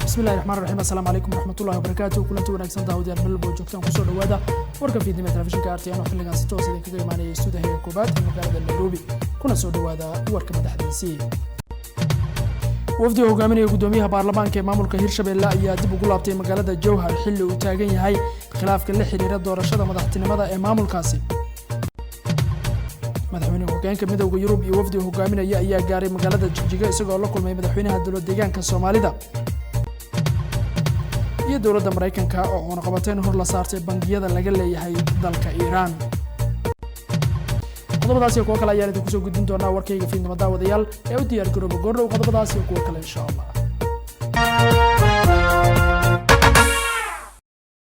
Bismillahi raxmaan raxiim. Assalaamu calaykum waraxmatullahi wabarakaatu. Kulanti wanaagsan daawadayaal, meel walba oo joogtaan, kusoo dhawaada warka fiidnimo telefishinka RTN oo xilligan si toos idinkaga imaanaya stuudiyaha koobaad ee magaalada Nairobi. Kuna soo dhawaada warka madaxdiisii. Wafdiga hogaaminaya guddoomiyaha baarlamaanka ee maamulka Hirshabelle ayaa dib ugu laabtay magaalada Jowhar, xilli uu taagan yahay khilaafka la xiriira doorashada madaxtinimada ee maamulkaasi. Madaxweyne hoggaanka Midowda Yurub iyo wafdiga hogaaminaya ayaa gaaray magaalada Jigjiga, isagoo la kulmay madaxweynaha dowlad deegaanka Soomaalida. Iyo dowladda Maraykanka oo cunaqabateyn hor la saartay bangiyada laga leeyahay dalka Iiraan. Qodobadaas iyo kuwo kale ayaan idinku soo gudbin doonaa warkayga fiidnimo, daawadayaal, ee u diyaar garooba goordhow qodobadaas iyo kuwo kale, insha Allah.